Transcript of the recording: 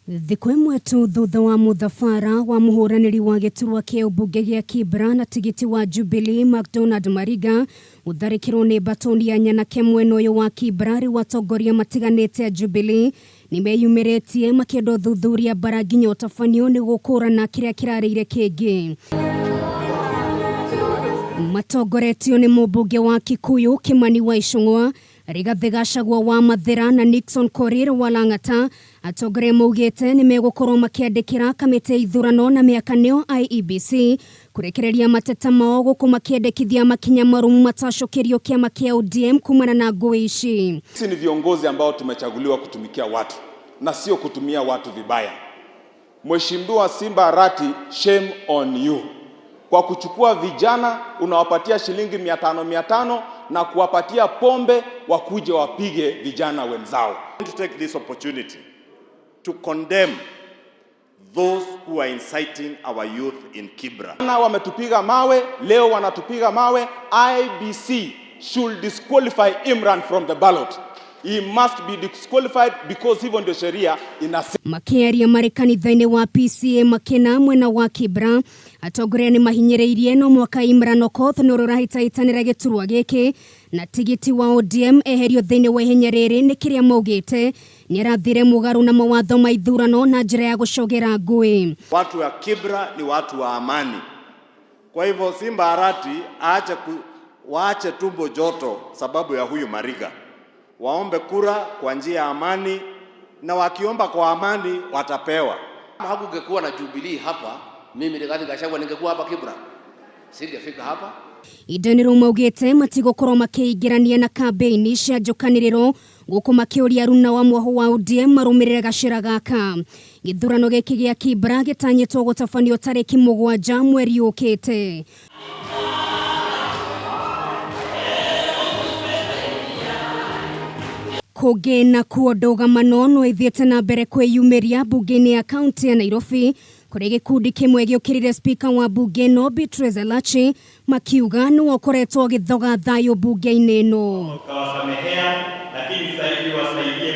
Thikũ ĩmwe tu thutha wa mũthabara wa mũhũranĩri wa gĩturwa kĩa ũmbunge gĩa Kibra na tigiti wa Jubilee McDonald Mariga gũtharĩkĩrwo nĩ mbatũni ya nyanake mwena ũyũ wa Kibra, rĩu atongoria matiganĩte a Jubilee nĩmeyumĩrĩtie makĩenda ũthuthuria mbara nginya ũtabanio nĩguo gũkũrana kĩrĩa kĩrarĩire kĩngĩ. Matongoretio nĩ mũmbunge wa Kikuyu Kimani wa Ichung'wa, Rigathĩ Gachagua wa Mathĩra na Nixon Korir wa Lang'ata, atongoria maugĩte nĩmegũkorwo makĩandĩkĩra kamĩtĩ ya ithurano na mĩaka nĩyo IEBC kũrekereria mateta mao gũkũ makĩendekithia makinya marũmu matacũkĩrio kĩama kĩa ODM kumana na ngũĩ ici. Sisi ni viongozi ambao tumechaguliwa kutumikia watu na sio kutumia watu vibaya. Mheshimiwa Simba Arati, shame on you kwa kuchukua vijana unawapatia shilingi 500 500 na kuwapatia pombe wakuje wapige vijana wenzao. I want to take this opportunity to condemn those who are inciting our youth in Kibra. Na wametupiga mawe, leo wanatupiga mawe. IEBC should disqualify Imran from the ballot. He must be disqualified because hivyo ndio sheria inasema. Makĩaria marĩ kanitha-inĩ wa PCEA Makena mwena wa Kibra, atongoria nĩ mahinyĩrĩirie no mwaka Imran Okoth nĩ ũrĩa ũrahĩtahĩtanĩra gĩturwa gĩkĩ na tigiti wa ODM eherio thĩinĩ wa ihenya rĩrĩ nĩ kĩrĩa maugĩte nĩarathire mũgarũ na mawatho ma ithurano na njĩra ya gũcogera ngũĩ. Watu wa Kibra ni watu wa amani. Kwa hivyo Simba Arati aache waache tumbo joto sababu ya huyu Mariga. Waombe kura kwa njia ya amani, na wakiomba kwa amani watapewa. Kama hakungekuwa na Jubilee hapa, mimi Rigathi Gachagua ningekuwa hapa Kibra, singefika hapa. Ihinda-inĩ rĩu maugĩte matigũkorwo makĩingĩrania na kambĩini cia njũkanĩrĩro gũkũ makĩũria aruna wa mwahũ wa ODM marũmĩrĩre gacĩra gaka. Gĩthurano gĩkĩ gĩa Kibra gĩtanyĩtwo gũtabanio tarĩki 7 mweri ũkĩte. Kũngĩ nakuo ndũgamano no ĩthiĩte na mbere kwĩyumĩria mbunge-inĩ ya kaunti ya Nairobi kũrĩa gĩkundi kĩmwe gĩũkĩrĩire spika wa mbunge ĩno Beatrice Elachi makiuga nĩwe ũkoretwo agĩthoga thayũ mbunge-inĩ ĩno. Ukawasamehea